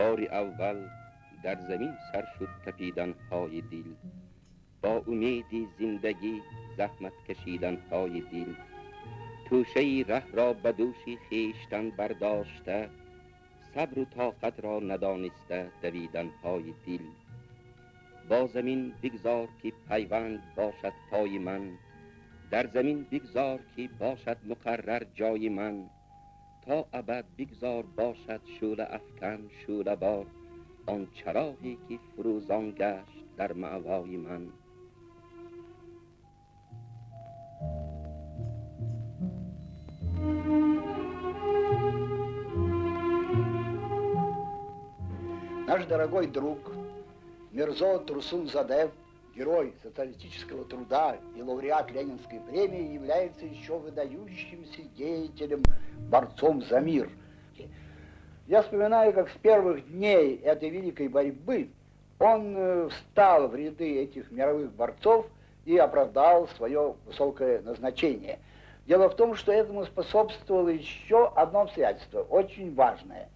Бори аввал дар замин сар шуд тапиданҳои дил, бо умеди зиндагӣ заҳмат кашиданҳои дил, тӯшаи раҳро ба дӯши хештан бардошта, сабру тоқатро надониста давиданҳои дил. Бо замин бигзор ки пайванд бошад пои ман, дар замин бигзор ки бошад муқаррар ҷои ман, то абад бигзор бошад шӯъла афкан шӯълабор, он чароғе ки фурӯзон гашт дар маъвои ман. Наш дорогой друг Мирзо Турсунзаде, герой социалистического труда и лауреат Ленинской премии, является еще выдающимся деятелем, борцом за мир. Я вспоминаю, как с первых дней этой великой борьбы он встал в ряды этих мировых борцов и оправдал свое высокое назначение. Дело в том, что этому способствовало еще одно обстоятельство, очень важное,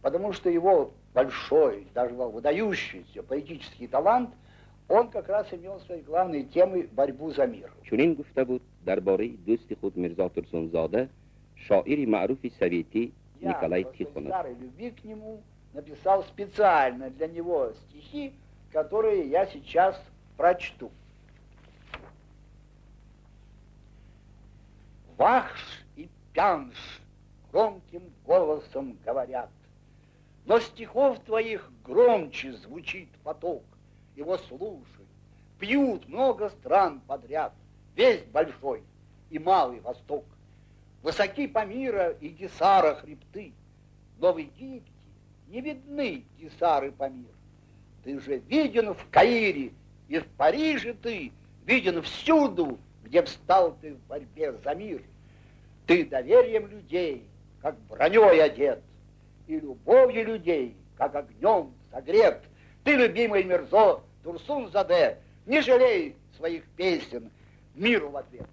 потому что его большой, даже выдающийся поэтический талант, он как раз имел своей главной темой борьбу за мир. Чунин гуфта буд дар бораи дӯсти худ Мирзо Турсунзода, шоири маъруфи советӣ Николай Тихонов. Я по своей старой любви к нему написал специально для него стихи, которые я сейчас прочту. Вахш и Пянш громким голосом говорят, но стихов твоих громче звучит поток, его слушают, пьют много стран подряд, весь большой и малый Восток. Высоки Памира и Гисара хребты, но в Египте не видны Гисары Памир. Ты же виден в Каире и в Париже ты, виден всюду, где встал ты в борьбе за мир. Ты доверием людей, как броней одет, и любовью людей, как огнем согрет. Ты, любимый Мирзо Турсунзаде, не жалей своих песен миру в ответ.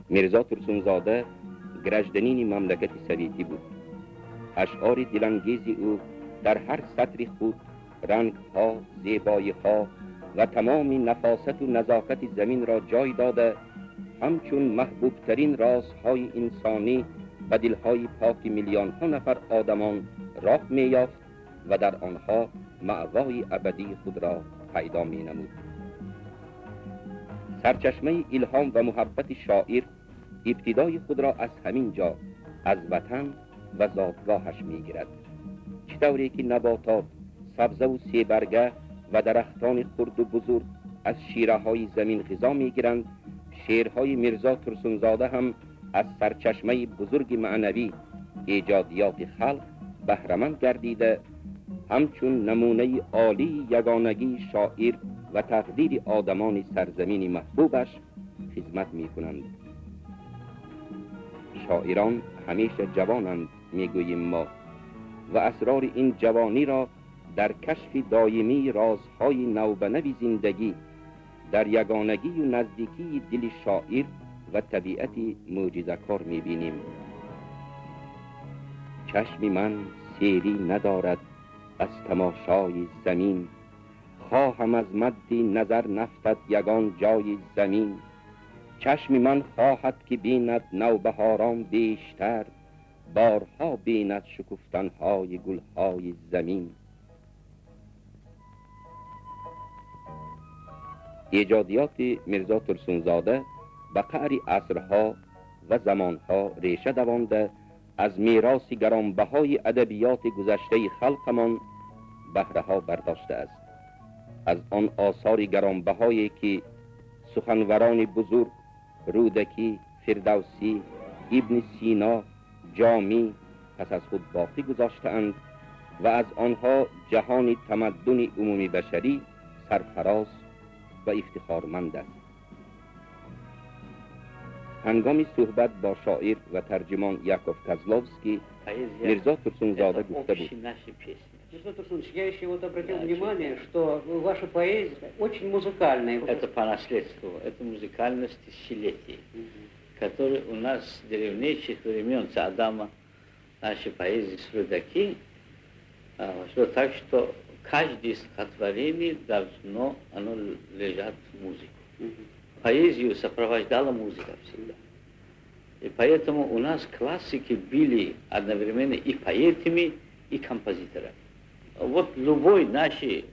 Мирзо Турсунзода гражданини мамлакати советӣ буд. Ашъори дилангези ӯ дар ҳар сатри худ рангҳо, зебоиҳо ва тамоми нафосату назокати заминро ҷой дода, ҳамчун маҳбубтарин розҳои инсонӣ ба дилҳои поки миллионҳо нафар одамон роҳ меёфт ва дар онҳо маъвои абадии худро пайдо менамуд. Сарчашмаи илҳом ва муҳаббати шоир ибтидои худро аз ҳамин ҷо, аз ватан ва зодгоҳаш мегирад. Чӣ тавре ки наботот, сабзаву себарга ва дарахтони хурду бузург аз шираҳои замин ғизо мегиранд, шеърҳои Мирзо Турсунзода ҳам аз сарчашмаи бузурги маънавӣ, эҷодиёти халқ баҳраманд гардида, ҳамчун намунаи олии ягонагии шоир ва тақдири одамони сарзамини маҳбубаш хизмат мекунанд. Шоирон ҳамеша ҷавонанд, мегӯем мо, ва асрори ин ҷавониро дар кашфи доимии розҳои навбанави зиндагӣ, дар ягонагию наздикии дили шоир ва табиати мӯъҷизакор мебинем. Чашми ман серӣ надорад аз тамошои замин, хоҳам аз мадди назар нафтад ягон ҷои замин. Чашми ман хоҳад ки бинад навбаҳорон бештар, борҳо бинад шукуфтанҳои гулҳои замин. Эҷодиёти Мирзо Турсунзода ба қаъри асрҳо ва замонҳо реша давонда, аз мероси гаронбаҳои адабиёти гузаштаи халқамон баҳраҳо бардоштааст. Аз он осори гаронбаҳое ки суханварони бузург Рӯдакӣ, Фирдавсӣ, Ибни Сино, Ҷомӣ пас аз худ боқӣ гузоштаанд ва аз онҳо ҷаҳони тамаддуни умумибашарӣ сарфароз ва ифтихорманд аст. Ҳангоми суҳбат бо шоир ва тарҷимон Яков Козловский Мирзо Турсунзода гуфта буд: Мирзо Турсунович, я еще вот обратил внимание, что ваша поэзия очень музыкальная. Это по наследству, это музыкальность тысячелетий, которая у нас с древнейших времен, с Адама, нашей поэзии, с Рудаки, что так, что каждое стихотворение должно оно лежать в музыку. Поэзию сопровождала музыка всегда. И поэтому у нас классики были одновременно и поэтами, и композиторами. Вот любой наше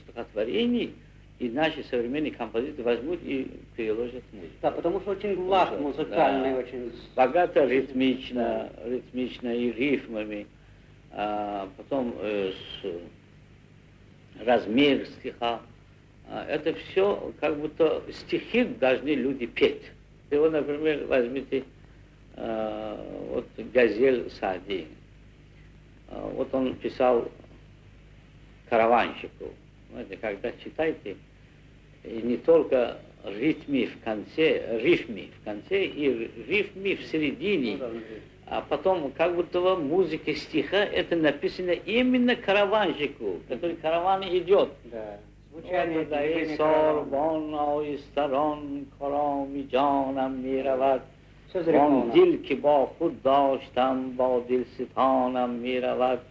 стихотворение и наши современные композиторы возьмут и переложат музыку. Да, потому что очень лад музыкальный, да, очень... Богато ритмично, ритмично и рифмами, а потом размер стиха. Это все как будто стихи должны люди петь. И вот, например, возьмите вот Газель Саади. Вот он писал караванщику. Знаете, когда читаете, и не только ритмы в конце, рифмы в конце и рифмы в середине, а потом как будто музыка стиха, это написано именно караванщику, который караван идет. Да. Он дил ки бо худ доштам, бо дилситонам меравад.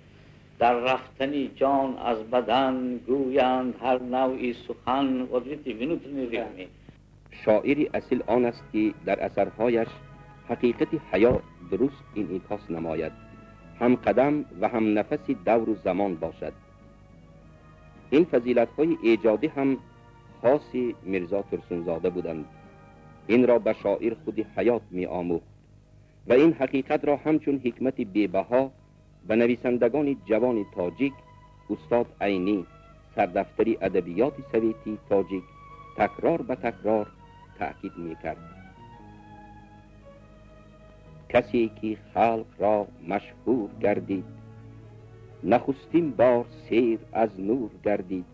Дар рафтани ҷон аз бадан гӯянд ҳар навъи сухан. Вот видите, внутренние ритмы. Шоири асил он аст, ки дар асарҳояш ҳақиқати ҳаёт дуруст инъикос намояд, ҳамқадам ва ҳамнафаси давру замон бошад. Ин фазилатҳои эҷодӣ ҳам хоси Мирзо Турсунзода буданд. Инро ба шоир худи ҳаёт меомӯхт ва ин ҳақиқатро ҳамчун ҳикмати бебаҳо ба нависандагони ҷавони тоҷик устод Айнӣ, сардафтари адабиёти советии тоҷик, такрор ба такрор таъкид мекард. Касе ки халқро машҳур гардид, нахустин бор сер аз нур гардид,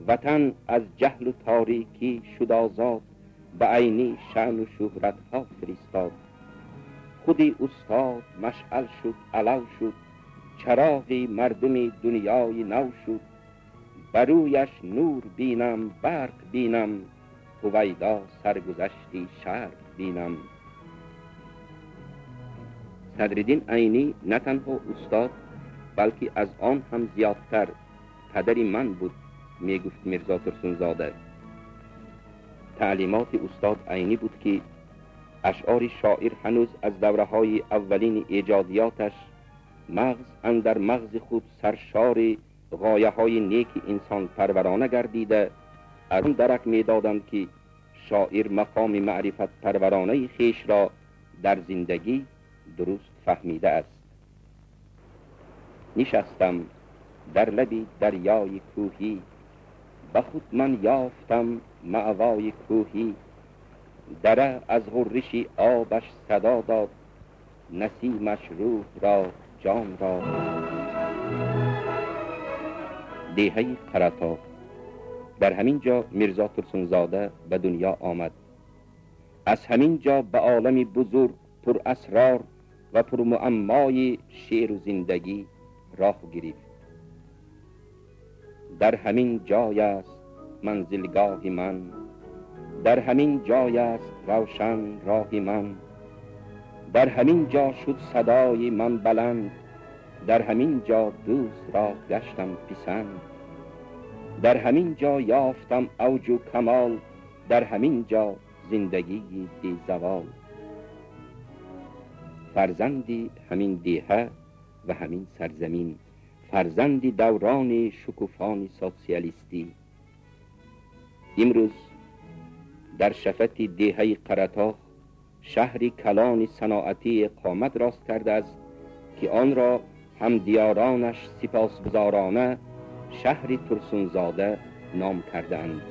ватан аз ҷаҳлу торикӣ шуд озод, ба Айнӣ шаъну шӯҳратҳо фиристод. Худи устод машъал шуд, алав шуд, чароғи мардуми дунёи нав шуд. Ба рӯяш нур бинам, барқ бинам, ҳувайдо саргузашти шарқ бинам. Садриддин Айнӣ на танҳо устод, балки аз он ҳам зиёдтар падари ман буд, мегуфт Мирзо Турсунзода. Таълимоти устод Айнӣ буд, ки ашъори шоир ҳанӯз аз давраҳои аввалини эҷодиёташ мағз андар мағзи худ саршори ғояҳои неки инсонпарварона гардида, аз он дарак медоданд, ки шоир мақоми маърифатпарваронаи хешро дар зиндагӣ дуруст фаҳмидааст. Нишастам дар лаби дарёи кӯҳӣ, ба худ ман ёфтам маъвои кӯҳӣ. Дара аз ғурриши обаш садо дод, насимаш рӯҳ ро, ҷон ро. Деҳаи Қаратоғ. Дар ҳамин ҷо Мирзо Турсунзода ба дунё омад. Аз ҳамин ҷо ба олами бузург, пурасрор ва пурмуаммои шеъру зиндагӣ роҳ гирифт. Дар ҳамин ҷой аст манзилгоҳи ман, дар ҳамин ҷой аст равшан роҳи ман, дар ҳамин ҷо шуд садои ман баланд, дар ҳамин ҷо дӯст ро гаштам писанд, дар ҳамин ҷо ёфтам авҷу камол, дар ҳамин ҷо зиндагии безавол. Фарзанди ҳамин деҳа ва ҳамин сарзамин, фарзанди даврони шукуфони социалистӣ. Имрӯз дар шафати деҳаи Қаратоғ шаҳри калони саноатӣ қомат рост кардааст, ки онро ҳамдиёронаш сипосгузорона шаҳри Турсунзода ном кардаанд.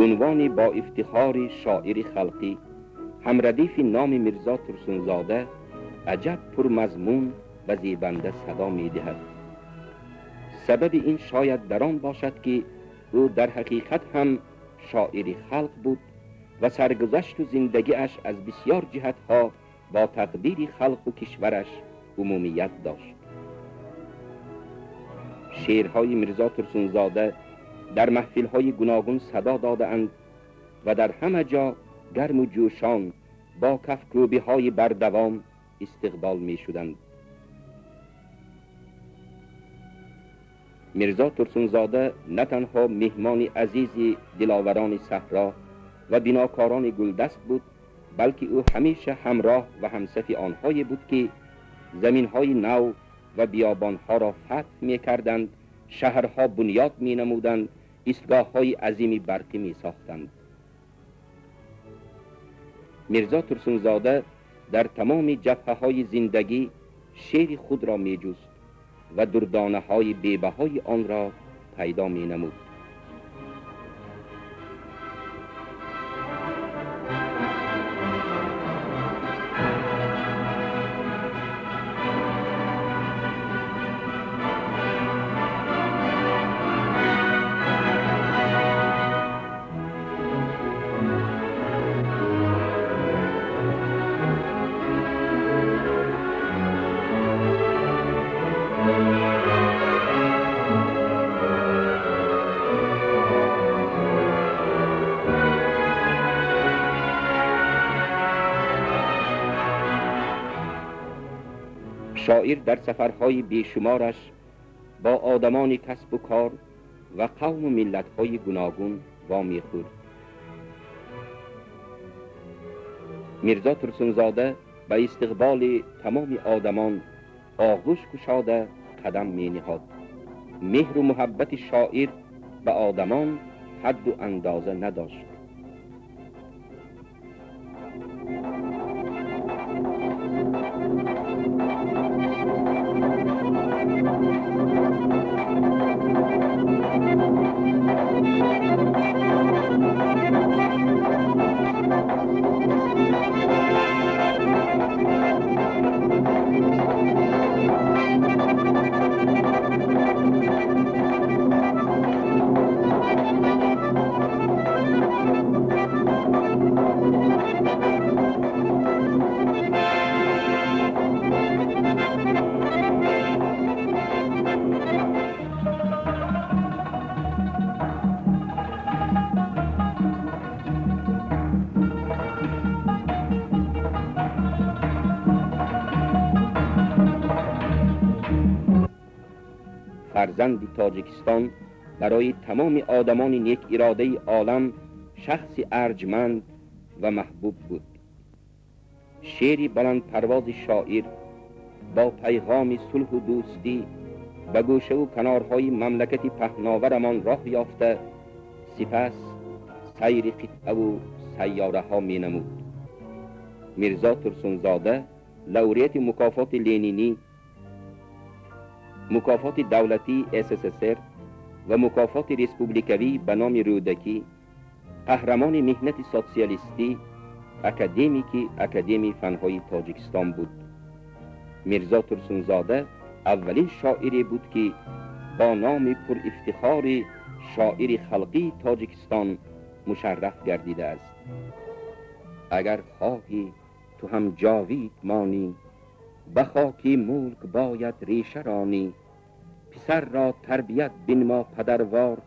Унвони бо ифтихори шоири халқӣ ҳамрадифи номи Мирзо Турсунзода аҷаб пурмазмун ва зебанда садо медиҳад. Сабаби ин шояд дар он бошад, ки ӯ дар ҳақиқат ҳам шоири халқ буд ва саргузашту зиндагиаш аз бисёр ҷиҳатҳо бо тақдири халқу кишвараш умумият дошт. Шеърҳои Мирзо Турсунзода дар маҳфилҳои гуногун садо додаанд ва дар ҳама ҷо гарму ҷӯшон бо кафкӯбиҳои бардавом истиқбол мешуданд. Мирзо Турсунзода на танҳо меҳмони азизи диловарони саҳро ва бинокорони гулдаст буд, балки ӯ ҳамеша ҳамроҳ ва ҳамсафи онҳое буд, ки заминҳои нав ва биёбонҳоро фатҳ мекарданд, шаҳрҳо бунёд менамуданд, истгоҳҳои азими барқӣ месохтанд. Мирзо Турсунзода дар тамоми ҷабҳаҳои зиндагӣ шеъри худро меҷуст ва дурдонаҳои бебаҳои онро пайдо менамуд. Шоир дар сафарҳои бешумораш бо одамони касбу кор ва қавму миллатҳои гуногун вомехӯрд. Мирзо Турсунзода ба истиқболи тамоми одамон оғӯш кушода қадам мениҳод. Меҳру муҳаббати шоир ба одамон ҳадду андоза надошт. Фарзанди Тоҷикистон барои тамоми одамони некиродаи олам шахси арҷманд ва маҳбуб буд. Шеъри баландпарвози шоир бо пайғоми сулҳу дӯстӣ ба гӯшаву канорҳои мамлакати паҳноварамон роҳ ёфта, сипас сайри қитъаву сайёраҳо менамуд. Мирзо Турсунзода лауреати мукофоти Ленинӣ, мукофоти давлатии СССР ва мукофоти республикавӣ ба номи Рӯдакӣ, қаҳрамони меҳнати социалистӣ, академики Академияи фанҳои Тоҷикистон буд. Мирзо Турсунзода аввалин шоире буд, ки бо номи пурифтихори шоири халқии Тоҷикистон мушарраф гардидааст. Агар хоҳӣ ту ҳам ҷовид монӣ, ба хоки мулк бояд реша ронӣ. Писарро тарбият бинмо падарвор,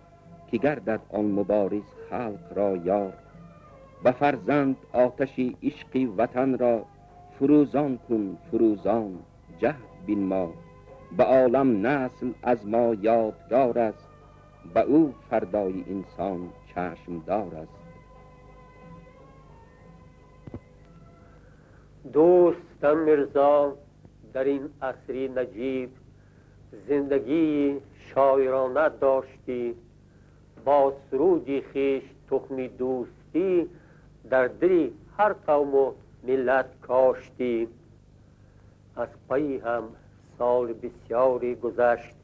ки гардад он мубориз халқро ёр. Ба фарзанд оташи ишқи ватанро фурӯзон кун, фурӯзон ҷаҳд бинмо. Ба олам насл аз мо ёдгор аст, ба ӯ фардои инсон чашмдор аст. Дӯстам Мирзо, дар ин асри наҷиб зиндагии шоирона доштӣ, бо суруди хеш тухми дӯстӣ дар дили ҳар қавму миллат коштӣ. Аз пайи ҳам сол бисёре гузашт,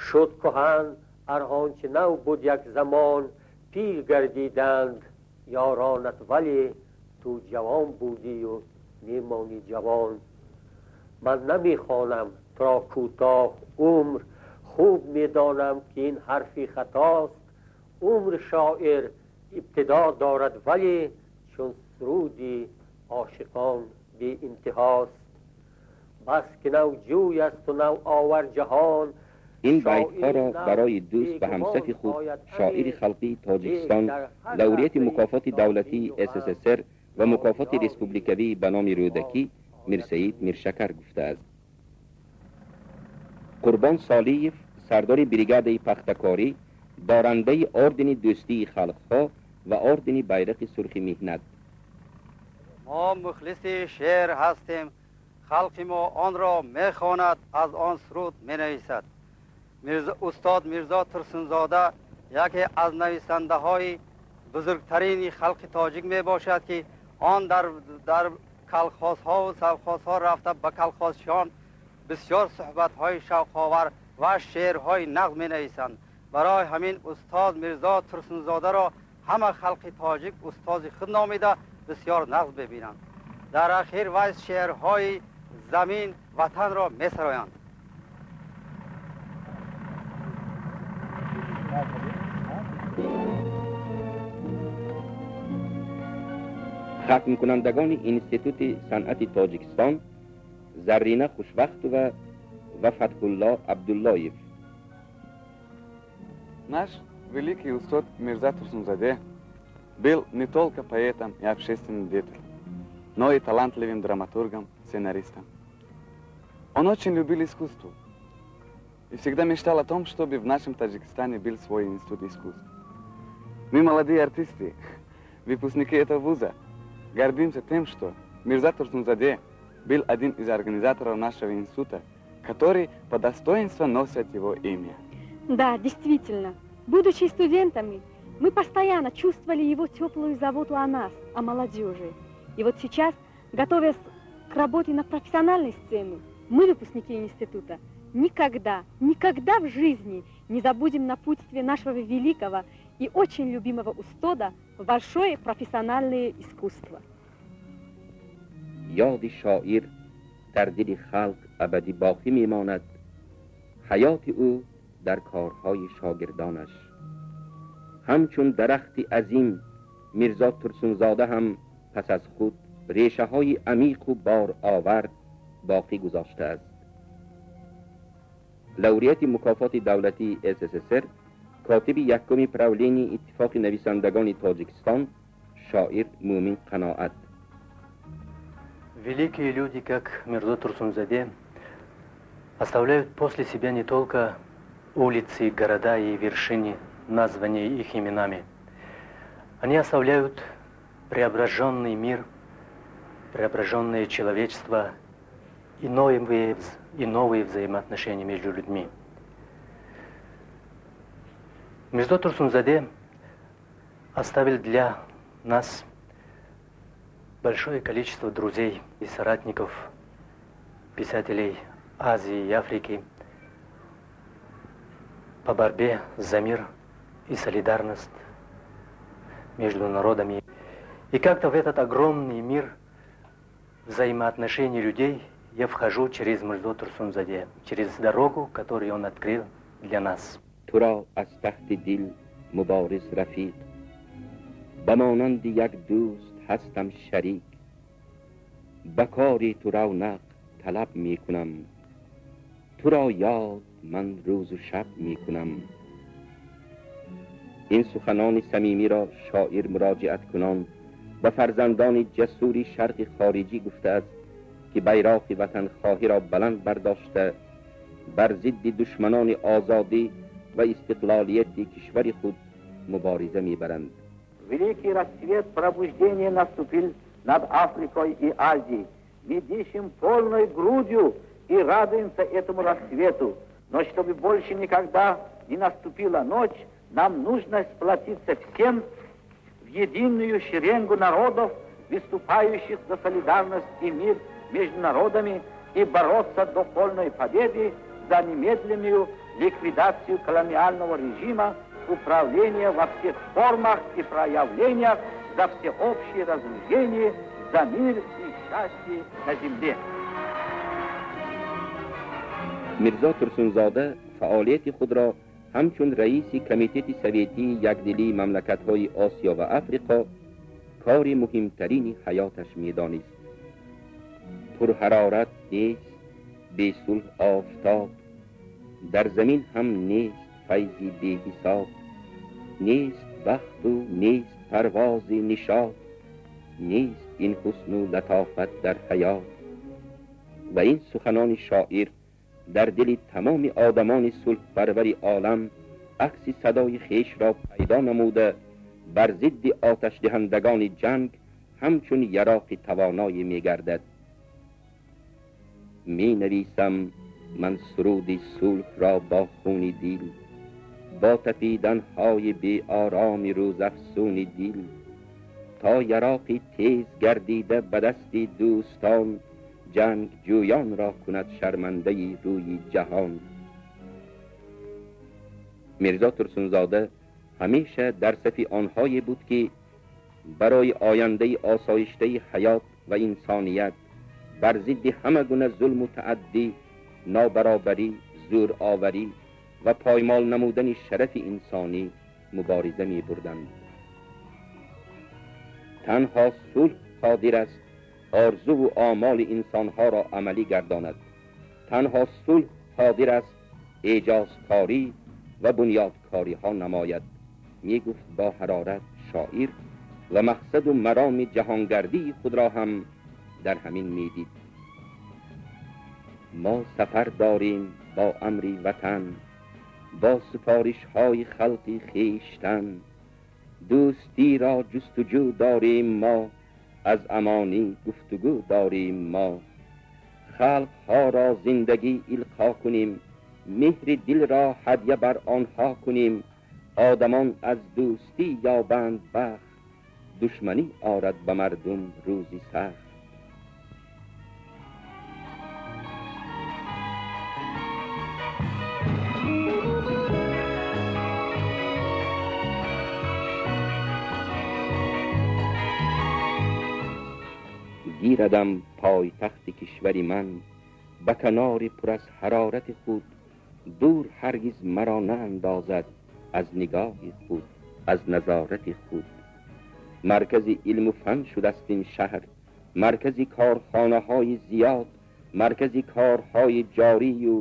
шуд кӯҳан арҳончи нав буд як замон. Пир гардиданд ёронат, вале ту ҷавон будию мемонӣ ҷавон. Ман намехонам туро кӯтоҳ умр, хуб медонам, ки ин ҳарфи хатост. Умри шоир ибтидо дорад, вале чун суруди ошиқон беинтиҳост. Бас ки нав ҷӯй асту нав овар ҷаҳон. Ин байтҳоро барои дӯст ва ҳамсафи худ, шоири халқии Тоҷикистон, лауреати мукофоти давлатии СССР ва мукофоти республикавӣ ба номи Рӯдакӣ Мирсаид Миршакар гуфтааст. Қурбон Солиев, сардори бригадаи пахтакорӣ, дорандаи ордени Дӯстии халқҳо ва ордени Байрақи Сурхи Меҳнат. Мо мухлиси шеър ҳастем. Халқи мо онро мехонад, аз он суруд менависад. Устод Мирзо Турсунзода яке аз нависандаҳои бузургтарини халқи тоҷик мебошад, ки он дар колхозҳову совхозҳо рафта, ба колхозчиён бисёр суҳбатҳои шавқовар ва шеърҳои нағз менависанд. Барои ҳамин устод Мирзо Турсунзодаро ҳама халқи тоҷик устози худ номида, бисёр нағз мебинанд. Дар ахир вай шеърҳои замин, ватанро месароянд. Хатмкунандагони Институти санъати Тоҷикистон Заррина Хушвақтова ва Фатҳулло Абдуллоев. Наш великий устод Мирза Турсунзаде был не только поэтом и общественным деятелем, но и талантливым драматургом, сценаристом. Он очень любил искусство и всегда мечтал о том, чтобы в нашем Таджикистане был свой институт искусств. Мы, молодые артисты, выпускники этого вуза, гордимся тем, что Мирза Турсунзаде был один из организаторов нашего института, который по достоинству носит его имя. Да, действительно, будучи студентами, мы постоянно чувствовали его теплую заботу о нас, о молодежи. И вот сейчас, готовясь к работе на профессиональной сцене, мы, выпускники института, никогда, никогда в жизни не забудем напутствие нашего великого и очень любимого устода в большое профессиональное искусство. Ёди шоир дар дили халқ абадӣ боқӣ мемонад, ҳаёти ӯ дар корҳои шогирдонаш. Ҳамчун дарахти азим, Мирзо Турсунзода ҳам пас аз худ решаҳои амиқу боровар боқӣ гузоштааст. Лауреати мукофоти давлатии СССР, котиби якуми правлении Иттифоқи нависандагони Тоҷикистон, шоир Мӯмин Қаноат. Великие люди, как Мирзо Турсунзаде, оставляют после себя не только улицы, города и вершины, названные их именами. Они оставляют преображенный мир, преображенное человечество и новые взаимоотношения между людьми. Мирзо Турсунзаде оставил для нас большое количество друзей и соратников, писателей Азии и Африки по борьбе за мир и солидарность между народами. И как-то в этот огромный мир взаимоотношений людей я вхожу через Мирзо Турсунзаде, через дорогу, которую он открыл для нас. Туро аз тахти дил, мубориз рафиқ, ба монанди як дӯст ҳастам шарик. Ба кори ту равнақ талаб мекунам, туро ёд ман рӯзу шаб мекунам. Ин суханони самимиро шоир муроҷиаткунон ба фарзандони ҷасури шарқи хориҷӣ гуфтааст, ки байроқи ватанхоҳиро баланд бардошта, бар зидди душманони озодӣ ва истиқлолияти кишвари худ мубориза мебаранд. Великий рассвет пробуждения наступил над Африкой и Азией. Мы дышим полной грудью и радуемся этому рассвету. Но чтобы больше никогда не наступила ночь, нам нужно сплотиться всем в единую шеренгу народов, выступающих за солидарность и мир между народами, и бороться до полной победы за немедленную ликвидацию колониального режима. управления во всех формах и проявлениях, за всеобщее разоружение, за мир и счастье на земле. Мирзо Турсунзода фаъолияти худро ҳамчун раиси Комитети Советии якдилии мамлакатҳои Осиё ва Африқо кори муҳимтарини ҳаёташ медонист. Пурҳарорат нест бесулҳ офтоб, дар замин ҳам нест файзи беҳисоб, нест бахту нест парвози нишот, нест ин ҳусну латофат дар ҳаёт. Ва ин суханони шоир дар дили тамоми одамони сулҳпарвари олам акси садои хешро пайдо намуда, бар зидди оташдиҳандагони ҷанг ҳамчун яроқи тавоное мегардад. Менависам ман суруди сулҳро бо хуни дил, бо тапиданҳои беороми рӯзафсуни дил, то яроқи тез гардида ба дасти дӯстон ҷангҷӯёнро кунад шармандаи рӯи ҷаҳон. Мирзо Турсунзода ҳамеша дар сафи онҳое буд, ки барои ояндаи осоиштаи ҳаёт ва инсоният бар зидди ҳама гуна зулму тааддӣ, нобаробарӣ, зӯроварӣ ва поймол намудани шарафи инсонӣ мубориза мебурданд. Танҳо сулҳ қодир аст орзуву омоли инсонҳоро амалӣ гардонад. Танҳо сулҳ қодир аст эъҷозкорӣ ва бунёдкориҳо намояд, мегуфт бо ҳарорат шоир ва мақсаду мароми ҷаҳонгардии худро ҳам дар ҳамин медид. Мо сафар дорем бо амри ватан, бо супоришҳои халқи хештан, дӯстиро ҷустуҷӯ дорем мо, аз амонӣ гуфтугӯ дорем мо. Халқҳоро зиндагӣ илқо кунем, меҳри дилро ҳадя бар онҳо кунем, одамон аз дӯстӣ ёбанд бахт, душманӣ орад ба мардум рӯзи сахт. Гирадам пойтахти кишвари ман ба канори пур аз ҳарорати худ, дур ҳаргиз маро наандозад аз нигоҳи худ, аз назорати худ. Маркази илму фан шудаст ин шаҳр, маркази корхонаҳои зиёд, маркази корҳои ҷорию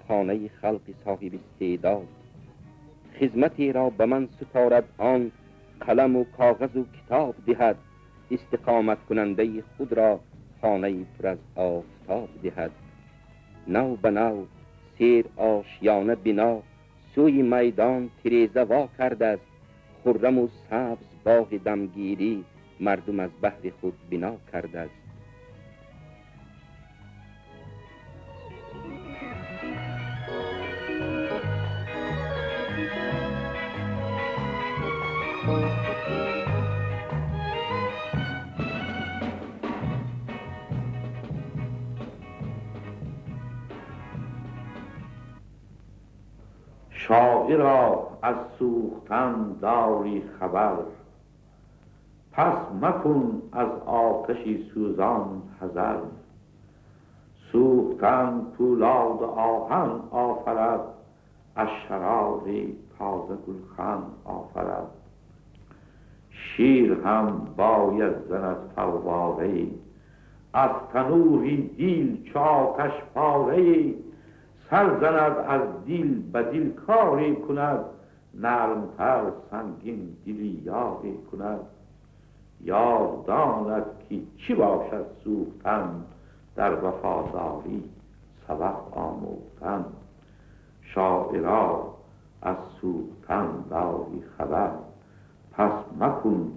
хонаи халқи соҳиби истеъдод. Хизматеро ба ман супорад он, қаламу коғазу китоб диҳад, истиқоматкунандаи худро хонаи пур аз офтоб диҳад. Нав ба нав сер ошёна бино сӯи майдон тиреза во кардааст, хурраму сабз боғи дамгирӣ мардум аз баҳри худ бино кардааст. شاعرا از سوختن داری خبر، پس مکن از آتشی سوزان حذر. سوختن پولاد آهن آفرد، از شرار تازه گلخن آفرد. شیر هم باید زند فواره، از تنوری دیل چو آتش پاره. سر زند از دیل بدیل کاری کند، نرمتر سنگین دلی یاری کند. یار داند که چی باشد سوختن، در وفاداری سبق آموختن. شاعرا از سوختن داری خبر، پس مکن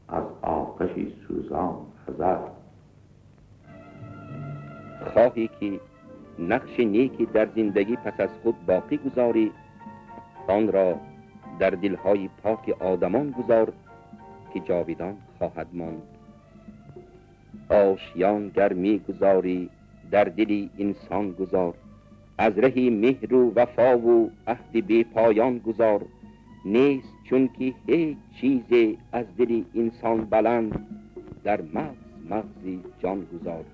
از آتشی سوزان حذر. خواهی که نقش نیکی در زندگی پس از خود باقی گذاری، آن را در دلهای پاک آدمان گذار که جاویدان خواهد ماند. آشیان گر می گذاری در دلی انسان گذار، از رهی مهر و وفا و عهد بی پایان گذار. Нест чунки ҳеҷ чизе аз дили инсон баланд дар мағз мағзи ҷонгузор.